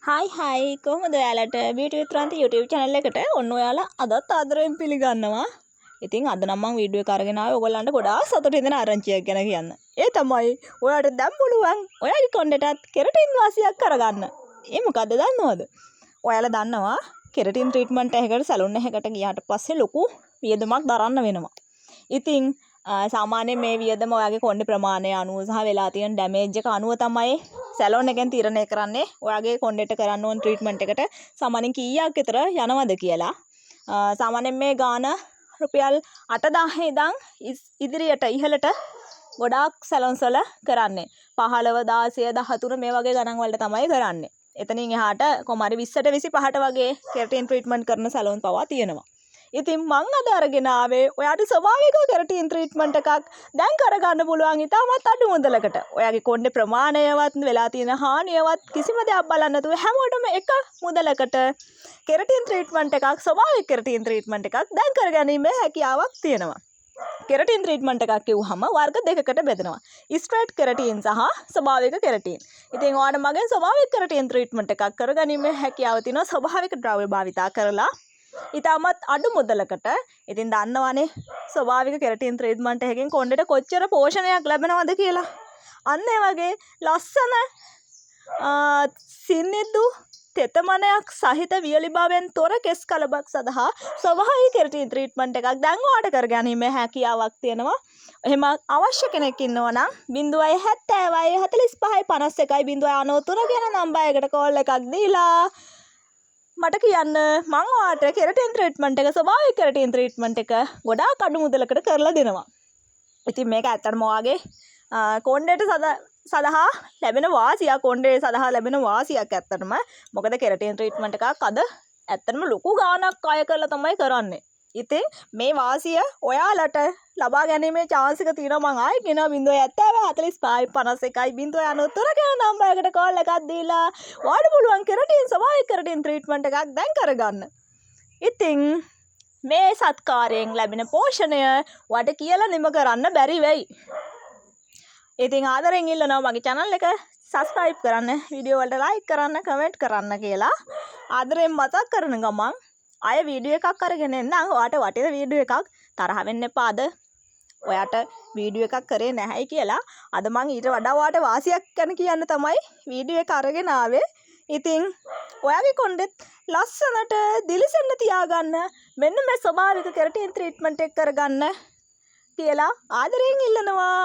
Hi hi, කොහොමද ඔයාලට? Beauty with Ranthi YouTube channel එකට ඔන්න ඔයාලා අදත් ආදරෙන් පිළිගන්නවා. ඉතින් අද නම් මං වීඩියෝ එක අරගෙන ආවේ ඔයගොල්ලන්ට ගොඩාක් සතුටු වෙන ආරංචියක් ගැන කියන්න. ඒ තමයි ඔයාලට දැන් පුළුවන් ඔයාගේ කොණ්ඩෙටත් කෙරටින් වාසියක් කරගන්න. ඒ මොකද්ද දන්නවද? ඔයාලා දන්නවා කෙරටින් ට්‍රීට්මන්ට් එකකට සැලූන් එකකට ගියාට පස්සේ ලොකු වියදමක් දරන්න වෙනවා. ඉතින් සාමාන්‍යයෙන් මේ වියදම ඔයාගේ කොණ්ඩේ ප්‍රමාණය අනුව සහ වෙලා තියෙන ඩැමේජ් එක අනුව තමයි සැලෝන් එකෙන් තීරණය කරන්නේ ඔයාගේ කොණ්ඩෙට කරන්න ඕන ට්‍රීට්මන්ට් එකට සාමාන්‍යයෙන් කීයක් විතර යනවද කියලා. සාමාන්‍යයෙන් මේ ගාන රුපියල් 8000 ඉඳන් ඉදිරියට ඉහළට ගොඩාක් සැලොන්ස් වල කරන්නේ. 15, 16, 13 මේ වගේ ගණන් වලට තමයි කරන්නේ. එතනින් එහාට කොහොම හරි 20ට 25ට වගේ කෙරටින් ට්‍රීට්මන්ට් කරන සැලොන් පවා තියෙනවා. ඉතින් මං අද අරගෙන ආවේ ඔයාට ස්වභාවික කෙරටින් ට්‍රීට්මන්ට් එකක් දැන් කරගන්න පුළුවන් ඉතාමත් අඩු මුදලකට. ඔයාගේ කොණ්ඩේ ප්‍රමාණයවත් වෙලා තියෙන හානියවත් කිසිම දෙයක් බලන්නේ නැතුව හැමෝටම එක මුදලකට කෙරටින් ට්‍රීට්මන්ට් එකක්, ස්වභාවික කෙරටින් ට්‍රීට්මන්ට් එකක් දැන් කරගැනීමේ හැකියාවක් තියෙනවා. කෙරටින් ට්‍රීට්මන්ට් එකක් කිව්වහම වර්ග දෙකකට බෙදෙනවා. ස්ට්‍රේට් කෙරටින් සහ ස්වභාවික කෙරටින්. ඉතින් ඔයාලට මගෙන් ස්වභාවික කෙරටින් ට්‍රීට්මන්ට් එකක් කරගැනීමේ හැකියාව තියෙනවා ස්වභාවික ද්‍රව්‍ය භාවිතා කරලා, ඉතාමත් අඩු මුදලකට. ඉතින් දන්නවනේ ස්වභාවික කෙරටින් ට්‍රීට්මන්ට් එකකින් කොණ්ඩෙට කොච්චර පෝෂණයක් ලැබෙනවද කියලා. අන්න ඒ වගේ ලස්සන සිනිඳු තෙතමනයක් සහිත වියලි බවෙන් තොර කෙස් කලබක් සඳහා ස්වභාවික කෙරටින් ට්‍රීට්මන්ට් එකක් දැන් ඔයාට කරගැනීමේ හැකියාවක් තියෙනවා. එහෙම අවශ්‍ය කෙනෙක් ඉන්නවා නම් 070යි 45යි 51යි 093 කියන නම්බර් එකට කෝල් එකක් දීලා මට කියන්න. මං ඔයාට කෙරටින් ට්‍රීට්මන්ට් එක, ස්වභාවික කෙරටින් ට්‍රීට්මන්ට් එක ගොඩාක් අඩු මුදලකට කරලා දෙනවා. ඉතින් මේක ඇත්තටම ඔයාගේ කොණ්ඩේට සඳහා ලැබෙන වාසියක්, කොණ්ඩේ සඳහා ලැබෙන වාසියක් ඇත්තටම. මොකද කෙරටින් ට්‍රීට්මන්ට් එකක් අද ඇත්තටම ලොකු ගාණක් අය කරලා තමයි කරන්නේ. ඉතින් මේ වාසිය ඔයාලට ලබා ගැනීමේ චාන්ස් එක තියෙනවා. මං ආයෙ කියනවා, 070 45 51 093 කියන නම්බර් එකට කෝල් එකක් දීලා ඔයාලට පුළුවන් කෙරටින්, ස්වභාවික කෙරටින් ට්‍රීට්මන්ට් එකක් දැන් කරගන්න. ඉතින් මේ සත්කාරයෙන් ලැබෙන පෝෂණය ඔයාට කියලා නිම කරන්න බැරි වෙයි. ඉතින් ආදරෙන් ඉල්ලනවා මගේ channel එක සබ්ස්ක්‍රයිබ් කරන්න, වීඩියෝ වලට ලයික් කරන්න, කමෙන්ට් කරන්න කියලා ආදරෙන් මතක් කරන ගමන් ආය වීඩියෝ එකක් අරගෙන එන්නම්. ඔයාට වටින වීඩියෝ එකක්. තරහ වෙන්න එපා අද ඔයාට වීඩියෝ එකක් කරේ නැහැයි කියලා. අද මං ඊට වඩා ඔයාට වාසියක් ගැන කියන්න තමයි වීඩියෝ එක අරගෙන ආවේ. ඉතින් ඔයාගේ කොණ්ඩෙත් ලස්සනට දිලිසෙන්න තියාගන්න මෙන්න මේ ස්වභාවික කෙරටින් ට්‍රීට්මන්ට් එක කරගන්න කියලා ආදරයෙන් ඉල්ලනවා.